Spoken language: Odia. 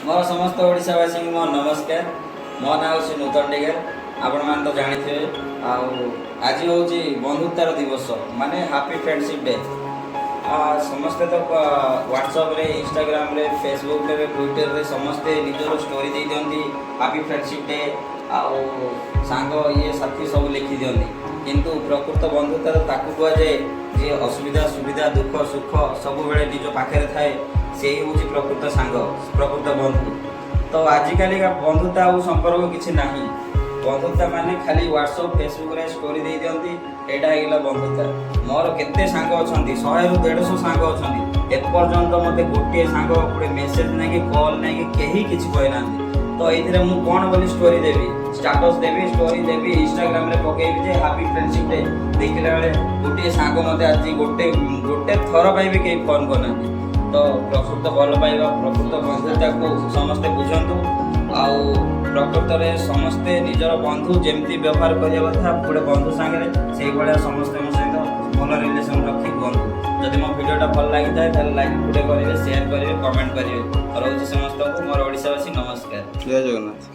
ମୋର ସମସ୍ତ ଓଡ଼ିଶାବାସୀଙ୍କୁ ମୋ ନମସ୍କାର। ମୋ ନାଁ ହେଉଛି ନୂତନ ଡିଗର, ଆପଣମାନେ ତ ଜାଣିଥିବେ। ଆଉ ଆଜି ହେଉଛି ବନ୍ଧୁତାର ଦିବସ, ମାନେ ହାପି ଫ୍ରେଣ୍ଡସିପ୍ ଡେ। ସମସ୍ତେ ତ ହ୍ୱାଟ୍ସଆପ୍ରେ, ଇନଷ୍ଟାଗ୍ରାମରେ, ଫେସବୁକ୍ରେ, ଟ୍ୱିଟରରେ ସମସ୍ତେ ନିଜର ଷ୍ଟୋରି ଦେଇ ଦିଅନ୍ତି, ହାପି ଫ୍ରେଣ୍ଡସିପ୍ ଡେ ଆଉ ସାଙ୍ଗ ଇଏ ସାଥୀ ସବୁ ଲେଖି ଦିଅନ୍ତି। କିନ୍ତୁ ପ୍ରକୃତ ବନ୍ଧୁତା ତ ତାକୁ କୁହାଯାଏ, ଯିଏ ଅସୁବିଧା ସୁବିଧା, ଦୁଃଖ ସୁଖ ସବୁବେଳେ ନିଜ ପାଖରେ ଥାଏ। ସେଇ ହେଉଛି ପ୍ରକୃତ ସାଙ୍ଗ, ପ୍ରକୃତ ବନ୍ଧୁ। ତ ଆଜିକାଲିକା ବନ୍ଧୁତା ଆଉ ସମ୍ପର୍କ କିଛି ନାହିଁ। ବନ୍ଧୁତା ମାନେ ଖାଲି ହ୍ୱାଟ୍ସଆପ୍, ଫେସବୁକ୍ରେ ଷ୍ଟୋରି ଦେଇ ଦିଅନ୍ତି, ଏଇଟା ହେଇଗଲା ବନ୍ଧୁତା। ମୋର କେତେ ସାଙ୍ଗ ଅଛନ୍ତି, 100ରୁ 150 ସାଙ୍ଗ ଅଛନ୍ତି। ଏପର୍ଯ୍ୟନ୍ତ ମୋତେ ଗୋଟିଏ ସାଙ୍ଗ ଗୋଟେ ମେସେଜ ନାହିଁ କି କଲ୍ ନାହିଁ କି କେହି କିଛି କହିନାହାନ୍ତି। ତ ଏଇଥିରେ ମୁଁ କ'ଣ ବୋଲି ଷ୍ଟୋରି ଦେବି, ଷ୍ଟାଟସ୍ ଦେବି, ଷ୍ଟୋରି ଦେବି, ଇନଷ୍ଟାଗ୍ରାମରେ ପକେଇବି ଯେ ହାପି ଫ୍ରେଣ୍ଡସିପ୍ ଡେ? ଦେଖିଲା ବେଳେ ଗୋଟିଏ ସାଙ୍ଗ ମୋତେ ଆଜି ଗୋଟେ ଗୋଟେ ଥର ପାଇଁ ବି କେହି ଫୋନ୍ କରିନାହାନ୍ତି। ତ ପ୍ରକୃତ ଭଲ ପାଇବା, ପ୍ରକୃତ ବନ୍ଧୁତାକୁ ସମସ୍ତେ ବୁଝନ୍ତୁ। ଆଉ ପ୍ରକୃତରେ ସମସ୍ତେ ନିଜର ବନ୍ଧୁ ଯେମିତି ବ୍ୟବହାର କରିବା କଥା ଗୋଟେ ବନ୍ଧୁ ସାଙ୍ଗରେ, ସେଇଭଳିଆ ସମସ୍ତଙ୍କ ସହିତ ଭଲ ରିଲେସନ୍ ରଖି ରୁହନ୍ତୁ। ଯଦି ମୋ ଭିଡ଼ିଓଟା ଭଲ ଲାଗିଥାଏ, ତାହେଲେ ଲାଇକ୍ ଗୋଟେ କରିବେ, ସେୟାର କରିବେ, କମେଣ୍ଟ କରିବେ। ରହୁଛି ସମସ୍ତଙ୍କୁ ମୋର ଓଡ଼ିଶାବାସୀ, ନମସ୍କାର। ଜୟ ଜଗନ୍ନାଥ।